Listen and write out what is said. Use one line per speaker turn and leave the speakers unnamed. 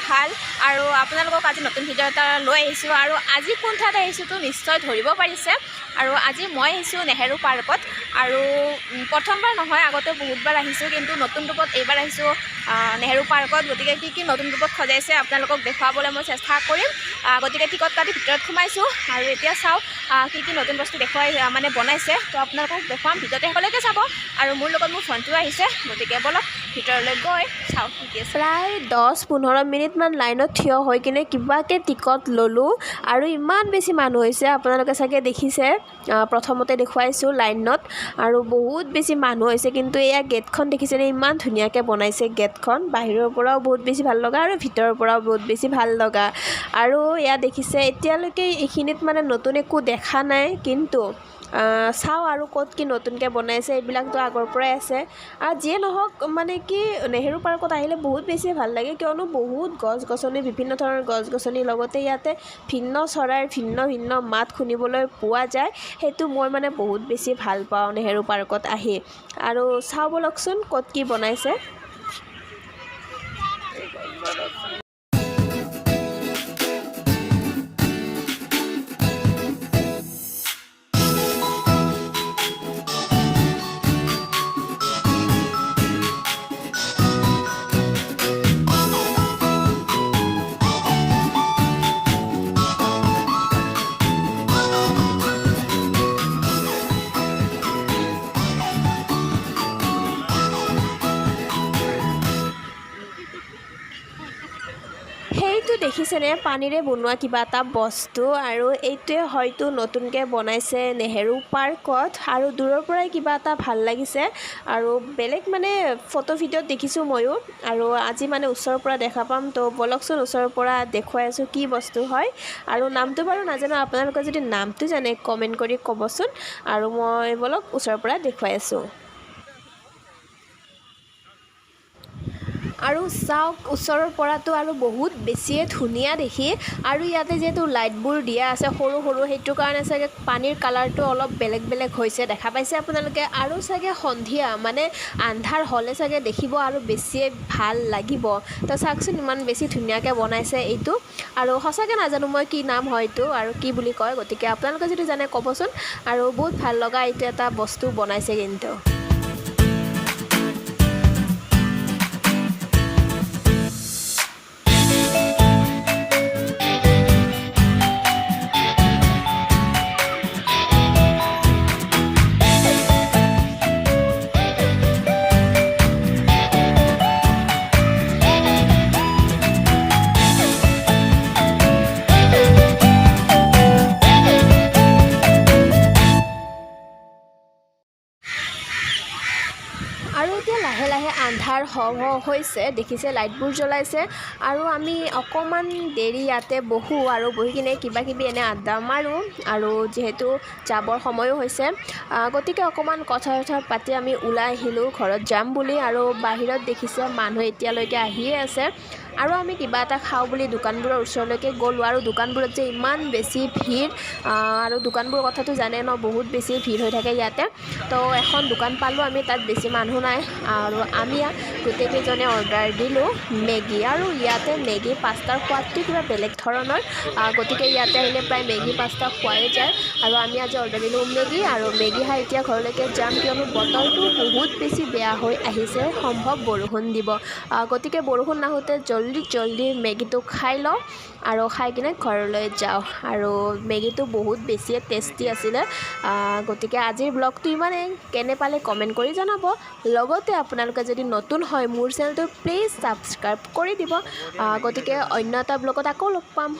ভাল। আৰু আপোনালোকক আজি নতুন ভিডিঅ' এটা লৈ আহিছোঁ। আৰু আজি কোন ঠাইত আহিছোঁ তো নিশ্চয় ধৰিব পাৰিছে। আৰু আজি মই আহিছোঁ নেহেৰু পাৰ্কত। আৰু প্ৰথমবাৰ নহয়, আগতে বহুতবাৰ আহিছোঁ, কিন্তু নতুন ৰূপত এইবাৰ আহিছোঁ নেহেৰু পাৰ্কত। গতিকে কি কি নতুন ৰূপত সজাইছে, আপোনালোকক দেখুৱাবলৈ মই চেষ্টা কৰিম। গতিকে টিকট কাটি ভিতৰত সোমাইছোঁ আৰু এতিয়া চাওঁ কি কি নতুন বস্তু দেখুৱাই মানে বনাইছে। তো আপোনালোকক দেখুৱাম, ভিডিঅ'টো শেষলৈকে চাব। আৰু মোৰ লগত মোৰ ভণ্টিও আহিছে। গতিকে ব'লক, ভিতৰলৈ গৈ চাওঁ কি কি আছে।
প্ৰায় 10-15 মিনিটমান লাইনত থিয় হৈ কিনে কিবাকৈ টিকট ল'লোঁ। আৰু ইমান বেছি মানুহ হৈছে, আপোনালোকে চাগে দেখিছে, প্ৰথমতে দেখুৱাইছোঁ লাইনত। আৰু বহুত বেছি মানুহ হৈছে। কিন্তু এয়া গেটখন দেখিছেনে? ইমান ধুনীয়াকৈ বনাইছে গেটখন। বাহিৰৰ পৰাও বহুত বেছি ভাল লগা আৰু ভিতৰৰ পৰাও বহুত বেছি ভাল লগা। আৰু এয়া দেখিছে, এতিয়ালৈকে এইখিনিত মানে নতুন একো দেখা নাই, কিন্তু চাওঁ আৰু ক'ত কি নতুনকৈ বনাইছে। এইবিলাকতো আগৰ পৰাই আছে। আৰু যিয়ে নহওক, মানে কি, নেহেৰু পাৰ্কত আহিলে বহুত বেছি ভাল লাগে, কিয়নো বহুত গছ গছনি, বিভিন্ন ধৰণৰ গছ গছনিৰ লগতে ইয়াতে ভিন্ন চৰাইৰ ভিন্ন ভিন্ন মাত শুনিবলৈ পোৱা যায়। সেইটো মই মানে বহুত বেছি ভাল পাওঁ নেহেৰু পাৰ্কত আহি। আৰু চাওঁ ব'লকচোন ক'ত কি বনাইছে। সেইটো দেখিছেনে, পানীৰে বনোৱা কিবা এটা বস্তু? আৰু এইটোৱে হয়তো নতুনকৈ বনাইছে নেহেৰু পাৰ্কত। আৰু দূৰৰ পৰাই কিবা এটা ভাল লাগিছে। আৰু বেলেগ মানে ফটো ভিডিঅ'ত দেখিছোঁ ময়ো, আৰু আজি মানে ওচৰৰ পৰা দেখা পাম। তো ব'লকচোন, ওচৰৰ পৰা দেখুৱাই আছোঁ কি বস্তু হয়। আৰু নামটো বাৰু নাজানো, আপোনালোকে যদি নামটো জানে কমেণ্ট কৰি ক'বচোন। আৰু মই ব'লক ওচৰৰ পৰা দেখুৱাই আছোঁ। আৰু চাওক, ওচৰৰ পৰাতো আৰু বহুত বেছিয়ে ধুনীয়া দেখি। আৰু ইয়াতে যিহেতু লাইটবোৰ দিয়া আছে সৰু সৰু, সেইটো কাৰণে চাগে পানীৰ কালাৰটো অলপ বেলেগ বেলেগ হৈছে, দেখা পাইছে আপোনালোকে। আৰু চাগে সন্ধিয়া মানে আন্ধাৰ হ'লে চাগে দেখিব আৰু বেছিয়ে ভাল লাগিব। তো চাওকচোন, ইমান বেছি ধুনীয়াকৈ বনাইছে এইটো। আৰু সঁচাকৈ নাজানো মই কি নাম হয় এইটো আৰু কি বুলি কয়। গতিকে আপোনালোকে যদি জানে ক'বচোন। আৰু বহুত ভাল লগা এইটো এটা বস্তু বনাইছে কিন্তু। আৰু এতিয়া লাহে লাহে আন্ধাৰ হওঁ হওঁ হৈছে, দেখিছে লাইটবোৰ জ্বলাইছে। আৰু আমি অকণমান দেৰি ইয়াতে বহোঁ আৰু বহি কিনে কিবা কিবি এনে আড্ডা মাৰোঁ। আৰু যিহেতু যাবৰ সময়ো হৈছে, গতিকে অকণমান কথা চথা পাতি আমি ওলাই আহিলোঁ ঘৰত যাম বুলি। আৰু বাহিৰত দেখিছে, মানুহ এতিয়ালৈকে আহিয়ে আছে। আৰু আমি কিবা এটা খাওঁ বুলি দোকানবোৰৰ ওচৰলৈকে গ'লোঁ। আৰু দোকানবোৰত যে ইমান বেছি ভিৰ! আৰু দোকানবোৰৰ কথাটো জানে ন, বহুত বেছি ভিৰ হৈ থাকে ইয়াতে। তো এখন দোকান পালোঁ আমি, তাত বেছি মানুহ নাই। আৰু আমি গোটেইকেইজনে অৰ্ডাৰ দিলোঁ মেগী। আৰু ইয়াতে মেগী পাস্তাৰ সোৱাদটো কিবা বেলেগ ধৰণৰ। গতিকে ইয়াতে আহিলে প্ৰায় মেগী পাস্তা খোৱাই যায়। আৰু আমি আজি অৰ্ডাৰ দিলোঁ মেগী। আৰু মেগী খাই এতিয়া ঘৰলৈকে যাম, কিয়নো বতৰটো বহুত বেছি বেয়া হৈ আহিছে, সম্ভৱ বৰষুণ দিব। গতিকে বৰষুণ নাহোঁতে জল্দি জল্দি মেগীটো খাই লওঁ আৰু খাই কিনে ঘৰলৈ যাওঁ। আৰু মেগীটো বহুত বেছিয়ে টেষ্টি আছিলে। গতিকে আজিৰ ব্লগটো ইমানেই। কেনে পালে কমেণ্ট কৰি জনাব। লগতে আপোনালোকে যদি নতুন হয় মোৰ চেনেলটো, প্লিজ ছাবস্ক্ৰাইব কৰি দিব। গতিকে অন্য এটা ব্লগত আকৌ লগ পাম।